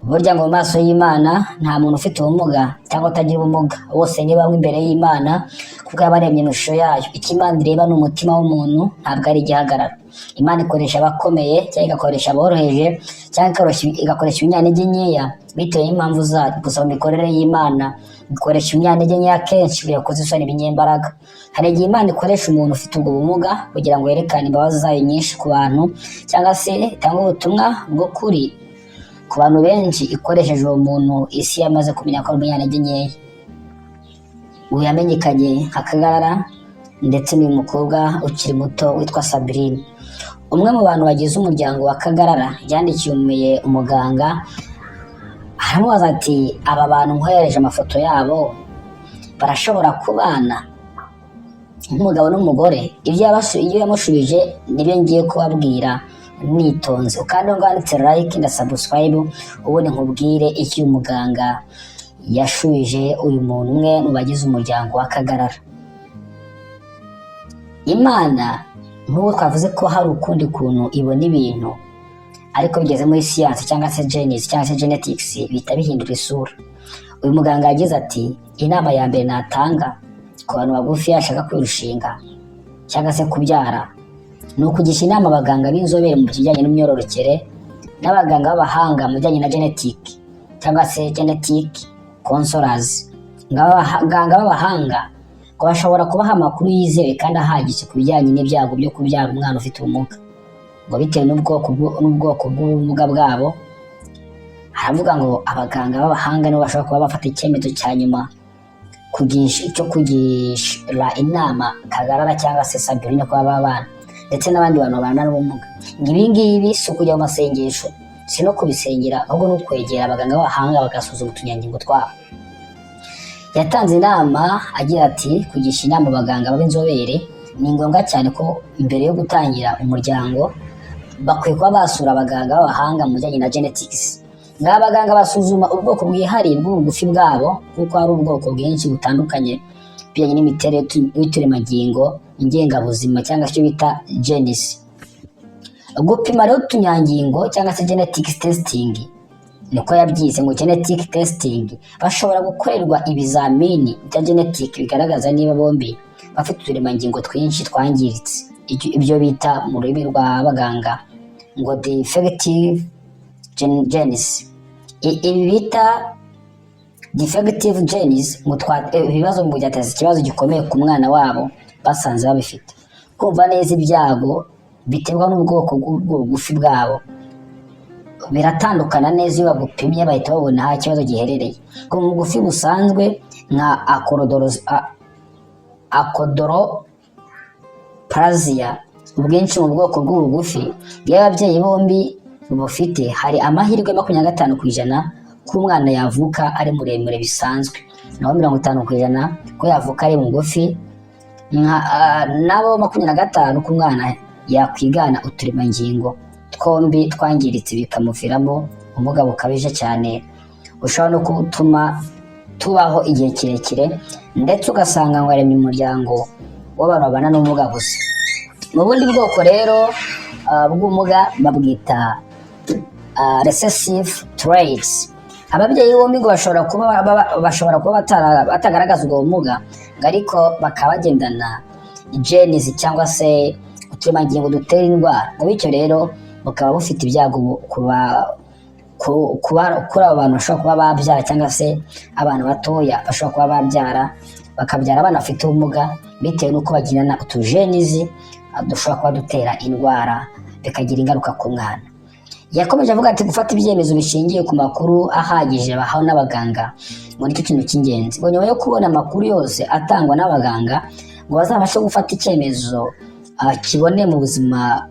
Burya ngo mu maso y'Imana nta muntu ufite ubumuga cyangwa utagira ubumuga, bose ni bamwe imbere y'Imana, kuko yabaremye mu ishusho yayo. Icyo Imana ireba ni umutima w'umuntu, ntabwo ari igihagararo. Imana ikoresha abakomeye cyangwa igakoresha aboroheje cyangwa igakoresha ibinyantege nkeya bitewe n'impamvu zayo. Gusa mu mikorere y'Imana ikoresha ibinyantege nkeya kenshi kugira ngo isoni ibinyembaraga. Hari igihe Imana ikoresha umuntu ufite ubwo bumuga kugira ngo yerekane imbabazi zayo nyinshi ku bantu, cyangwa se itange ubutumwa bw'ukuri ku bantu benshi ikoresheje uwo muntu isi yamaze kumenya ko ari umunyantege nkeya. Uyu yamenyekanye nka Kagarara ndetse n'uyu mukobwa ukiri muto witwa Sabrine. Umwe mu bantu bagize umuryango wa Kagarara yandikiye umuganga, aramubaza ati: "Aba bantu nkohereje amafoto yabo barashobora kubana nk'umugabo n'umugore?" Ibyo yamushubije nibyo ngiye kubabwira nitonze. Kandi ngo wanditse like na subscribe, ubundi nkubwire icyo uyu muganga yashubije uyu muntu umwe mu bagize umuryango wa Kagarara. Imana, nk'uko twavuze ko hari ukundi kuntu ibona ibintu, ariko bigeze muri siyansi cyangwa se genes cyangwa se genetics bihita bihindura isura. Uyu muganga yagize ati: "Inama ya mbere natanga ku bantu bagufi bashaka kwirushinga cyangwa se kubyara ni ukugisha inama abaganga b'inzobere mu bijyanye n'imyororokere n'abaganga b'abahanga mu bijyanye na genetic cyangwa se genetic counselors." Ngo abaganga b'abahanga ngo bashobora kubaha amakuru yizewe kandi ahagije ku bijyanye n'ibyago byo kubyara umwana ufite ubumuga, ngo bitewe n'ubwoko bw'ubumuga bwabo. Haravuga ngo abaganga b'abahanga nibo bashobora kuba bafata icyemezo cya nyuma cyo kugisha inama Kagarara cyangwa se Sabrine kuba babana ndetse n'abandi bantu babana n'ubumuga. Ngo ibi ngibi si ukujya mu masengesho, si no kubisengera, ahubwo ni ukwegera abaganga b'abahanga bagasuzuma utunyangingo twabo. Yatanze inama agira ati: "Kugisha inama abaganga b'inzobere ni ngombwa cyane, ko mbere yo gutangira umuryango bakwiye kuba basura abaganga b'abahanga mu bijyanye na genetics." Ngaba abaganga basuzuma ubwoko bwihariye bw'ubugufi bwabo, kuko hari ubwoko bwinshi butandukanye bijyanye n'imiterere y'uturemangingo ngengabuzima cyangwa se icyo bita genes. Gupima rero utunyangingo cyangwa se genetic testing, niko yabyise ngo genetic testing, bashobora gukorerwa ibizamini bya genetic bigaragaza niba bombi bafite uturemangingo twinshi twangiritse, ibyo bita mu rurimi rw'abaganga ngo defective genes. Ibi bita defective genes ngo ibibazo ngo byateza ikibazo gikomeye ku mwana wabo basanze babifite. Kumva neza ibyago biterwa n'ubwoko bw'ubugufi bwabo biratandukana neza. Iyo bagupimye bahita babona aho ikibazo giherereye. Ngo mu bugufi busanzwe nka achondroplasia, ubwinshi mu bwoko bw'ubugufi, iyo ababyeyi bombi bufite, hari amahirwe 25% ko umwana yavuka ari muremure bisanzwe, naho 50% ko yavuka ari mugufi, nabo 25 ko umwana yakwigana uturemangingo twombi twangiritse, bikamuviramo ubumuga bukabije cyane bushobora no gutuma tubaho igihe kirekire, ndetse ugasanga ngo aremye umuryango w'abantu babana n'ubumuga gusa. Mu bundi bwoko rero bw'ubumuga babwita recessive traits. Ababyeyi bombi ngo bashobora kuba batagaragaza ubwo bumuga, ngo ariko bakaba bagendana genes cyangwa se uturemangingo dutera indwara, ngo bityo rero bukaba bufite ibyago kuba kuri abo bantu bashobora kuba babyara, cyangwa se abantu batoya bashobora kuba babyara, bakabyara abana bafite ubumuga bitewe n'uko bagirana utugenes dushobora kuba dutera indwara, bikagira ingaruka ku mwana. Yakomeje avuga ati: "Gufata ibyemezo bishingiye ku makuru ahagije bahawe n'abaganga ngo nicyo kintu cy'ingenzi." Ngo nyuma yo kubona amakuru yose atangwa n'abaganga, ngo bazabashe gufata icyemezo kiboneye mu buzima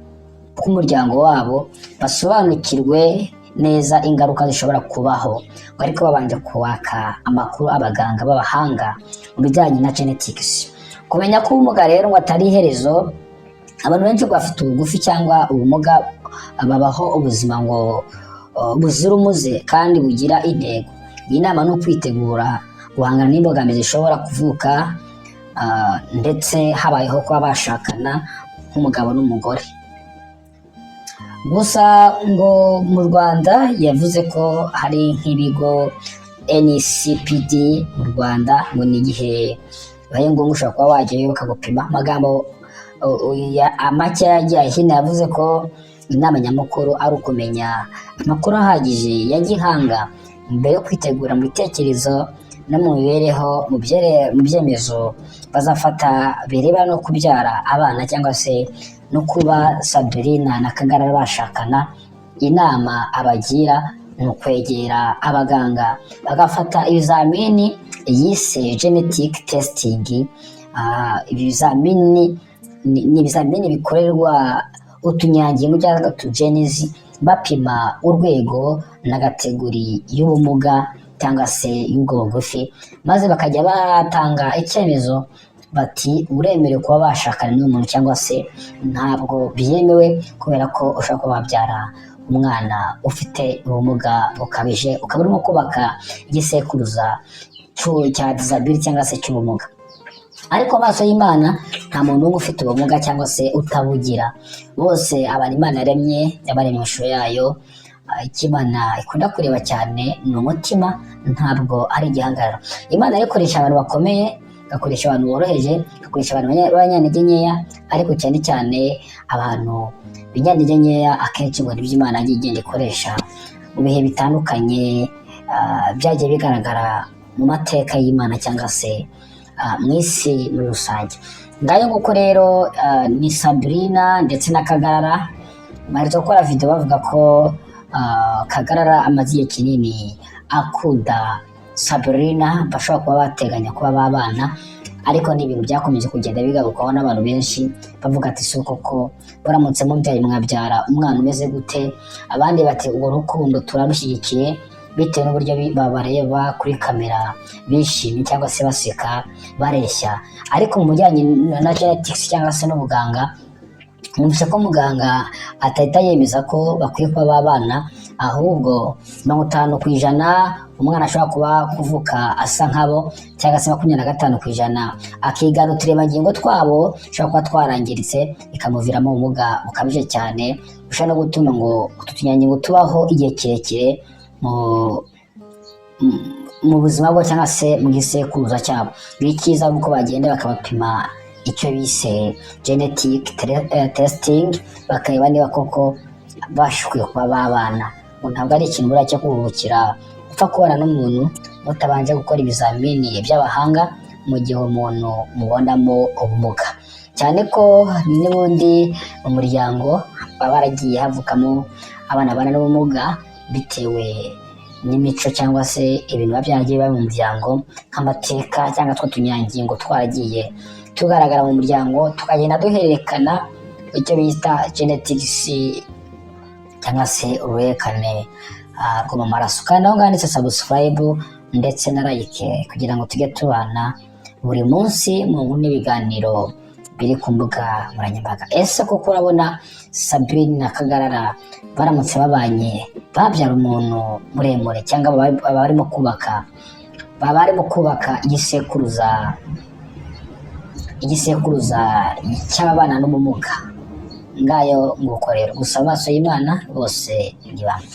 bw'umuryango wabo, basobanukirwe neza ingaruka zishobora kubaho, ngo ariko babanje kuwaka amakuru abaganga b'abahanga mu bijyanye na genetics. Kumenya ko ubumuga rero ngo atari iherezo. Abantu benshi ngo bafite ubugufi cyangwa ubumuga babaho ubuzima ngo buzira umuze kandi bugira intego. Iyi nama ni ukwitegura guhangana n'imbogamizi zishobora kuvuka, ndetse habayeho kuba bashakana nk'umugabo n'umugore. Gusa ngo mu Rwanda yavuze ko hari nk'ibigo NCPD mu Rwanda, ngo ni igihe bibaye ngombwa ushobora kuba wajyayo bakagupima. Amagambo make yagiye ahina, yavuze ko inama nyamukuru ari ukumenya amakuru ahagije ya gihanga mbere yo kwitegura mu bitekerezo no mu mibereho, mu byemezo bazafata bireba no kubyara abana cyangwa se no kuba Sabrina na Kagarara bashakana. Inama abagira ni ukwegera abaganga bagafata ibizamini yise genetic testing. Ibizamini ni ibizamini bikorerwa utunyangingo cyangwa utugenes, bapima urwego na category y'ubumuga cyangwa se y'ubwo bugufi, maze bakajya batanga icyemezo bati: "Uremerewe kuba bashakana n'uyu muntu," cyangwa se "Ntabwo byemewe kubera ko ushobora kuba wabyara umwana ufite ubumuga bukabije, ukaba urimo kubaka igisekuruza cya disability cyangwa se cy'ubumuga." Ariko amaso y'Imana nta muntu n'umwe ufite ubumuga cyangwa se utabugira. Bose abantu Imana yaremye, yabaremye mu ishusho yayo. Icyo Imana ikunda kureba cyane ni umutima, ntabwo ari igihagararo. Imana ikoresha abantu bakomeye, igakoresha abantu boroheje, igakoresha abantu b'abanyantege nkeya, ariko cyane cyane abantu b'intege nkeya akenshi ngo nibyo Imana yagiye igenda ikoresha mu bihe bitandukanye. Byagiye bigaragara mu mateka y'Imana cyangwa se mu isi muri rusange. Ngayo nguko rero, ni Sabrina ndetse na Kagarara baherutse gukora video bavuga ko Kagarara amaze igihe kinini akunda Sabrina, bashobora kuba bateganya kuba babana. Ariko ni ibintu byakomeje kugenda bigarukwaho n'abantu benshi, bavuga ati: "Si koko muramutse mubyaye mwabyara umwana umeze gute?" Abandi bati: "Urwo rukundo turarushyigikiye," bitewe n'uburyo babareba kuri kamera bishimye cyangwa se baseka bareshya. Ariko mu bijyanye na genetics cyangwa se n'ubuganga, numvise ko muganga atahita yemeza ko bakwiye kuba babana, ahubwo 50% umwana ashobora kuba kuvuka asa nkabo, cyangwa se 25% akigana uturemangingo twabo ushobora kuba twarangiritse, bikamuviramo ubumuga bukabije cyane, bushobora no gutuma ngo utu tunyangingo tubaho igihe kirekire mu buzima bwo cyangwa se mu gisekuruza cyabo. Icyiza ni uko bagenda bakabapima icyo bise genetic testing, bakareba niba koko bashobora kuba babana. Ngo ntabwo ari ikintu buriya cyo kuruhukira upfa kubana n'umuntu mutabanje gukora ibizamini by'abahanga, mu gihe umuntu mubonamo ubumuga, cyane ko n'ubundi mu muryango baba baragiye havukamo abana babana n'ubumuga bitewe n'imico cyangwa se ibintu biba byaragiye biba mu muryango, nk'amateka cyangwa two tunyangingo twaragiye tugaragara mu muryango, tukagenda duhererekana icyo bita genetics cyangwa se uruhererekane rwo mu maraso. Kandi aho ngaho handitse subscribe ndetse na like kugira ngo tujye tubana buri munsi mu nkuru n'ibiganiro biri ku mbuga nkoranyambaga. Ese koko urabona Sabrine na Kagarara baramutse babanye babyara umuntu muremure, cyangwa baba barimo kubaka igisekuruza cy'ababana n'ubumuga? Ngayo nguko rero. Gusa amaso y'Imana bose ni bamwe.